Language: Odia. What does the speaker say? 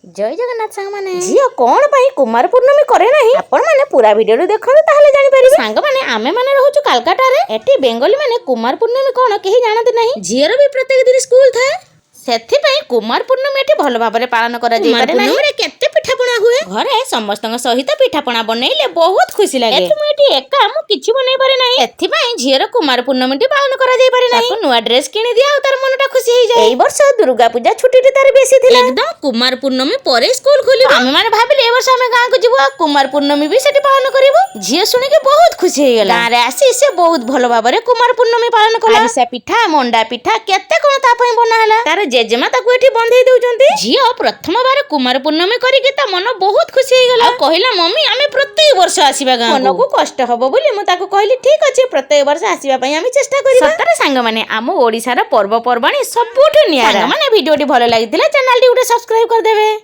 ଜୟ ଜଗନ୍ନାଥ ସାଙ୍ଗମାନେ। ଝିଅ କଣ ପାଇଁ କୁମାର ପୂର୍ଣ୍ଣମୀ କରେ ନାହିଁ, ଆପଣମାନେ ପୁରା ଭିଡିଓ ଦେଖନ୍ତୁ, ତାହେଲେ ଜାଣିପାରିବେ। ସାଙ୍ଗମାନେ, ଆମେ ମାନେ ରହୁଛୁ କାଲକାଟାରେ। ଏଠି ବେଙ୍ଗଲୀ ମାନେ କୁମାର ପୂର୍ଣ୍ଣମୀ କଣ କେହି ଜାଣନ୍ତି ନାହିଁ। ଝିଅର ବି ପ୍ରତ୍ୟେକ ଦିନ ସ୍କୁଲ ଥାଏ, ସେଥିପାଇଁ କୁମାର ପୂର୍ଣ୍ଣମୀ ଏଠି ଭଲ ଭାବରେ ପାଳନ କରାଯାଇପାରେ ନାହିଁ। କେତେ ପିଠାପଣା ହୁଏ ଘରେ, ସମସ୍ତଙ୍କ ସହିତ ପିଠାପଣା ବନେଇଲେ ବହୁତ ଖୁସି ଲାଗେ। ଏଠି ମୁଁ ଏଠି ଏକା, ମୁଁ କିଛି ବନେଇ ପାରେ ନାହିଁ। ଏଥିପାଇଁ ଝିଅର କୁମାର ପୂର୍ଣ୍ଣମୀଟି ପାଳନ କରାଯାଇ ପାରେ ନାହିଁ। ତାକୁ ନୂଆ ଡ୍ରେସ କିଣି ଦିଅ ଆଉ ତାର ମନଟା ଖୁସି ହେଇଯାଏ। ଏଇ ବର୍ଷ ଦୁର୍ଗା ପୂଜା ଛୁଟିଟି ତାର ବେଶୀ ଥିଲା। ଏକଦମ କୁମାର ପୂର୍ଣ୍ଣମୀ ପରେ ସ୍କୁଲ ଖୋଲିବ। ଆମେ ମାନେ ଭାବିଲେ ଏ ବର୍ଷ ଆମେ ଗାଁକୁ ଯିବୁ ଆଉ କୁମାର ପୂର୍ଣ୍ଣମୀ ବି ସେଠି ପାଳନ କରିବୁ। ଝିଅ ଶୁଣିକି ବହୁତ ଖୁସି ହେଇଗଲା। ଗାଁରେ ଆସି ସେ ବହୁତ ଭଲ ଭାବରେ କୁମାର ପୂର୍ଣ୍ଣମୀ ପାଳନ କଲା। ଆରିସା ପିଠା, ମଣ୍ଡା ପିଠା, କେତେ କଣ ତା ପାଇଁ ବନା ହେଲା। ତାର ଜେଜେମା ତାକୁ ଏଠି ବନ୍ଧେଇ ଦଉଛନ୍ତି। ଝିଅ ପ୍ରଥମ ବାର କୁମାର ପୂର୍ଣ୍ଣମୀ କରିକି ତା ମନ ବହୁତ ଖୁସି ହେଇଗଲା ଆଉ କହିଲା, "ମମି, ଆମେ ପ୍ରତ୍ୟେକ ବର୍ଷ ଆସିବା ଗାଁ।" ମନକୁ କଷ୍ଟ ହବ ବୋଲି ମୁଁ ତାକୁ କହିଲି, "ଠିକ ଅଛି, ପ୍ରତ୍ୟେକ ବର୍ଷ ଆସିବା ପାଇଁ ଆମେ ଚେଷ୍ଟା କରିବା।" ସତରେ ସାଙ୍ଗମାନେ, ଆମ ଓଡିଶାର ପର୍ବପର୍ବାଣୀ ସବୁଠୁ ନିଆରା। ସାଙ୍ଗମାନେ, ଭିଡିଓଟି ଭଲ ଲାଗିଥିଲା ଚ୍ୟାନେଲଟି ଗୋଟେ ସବସ୍କ୍ରାଇବ କରିଦେବେ।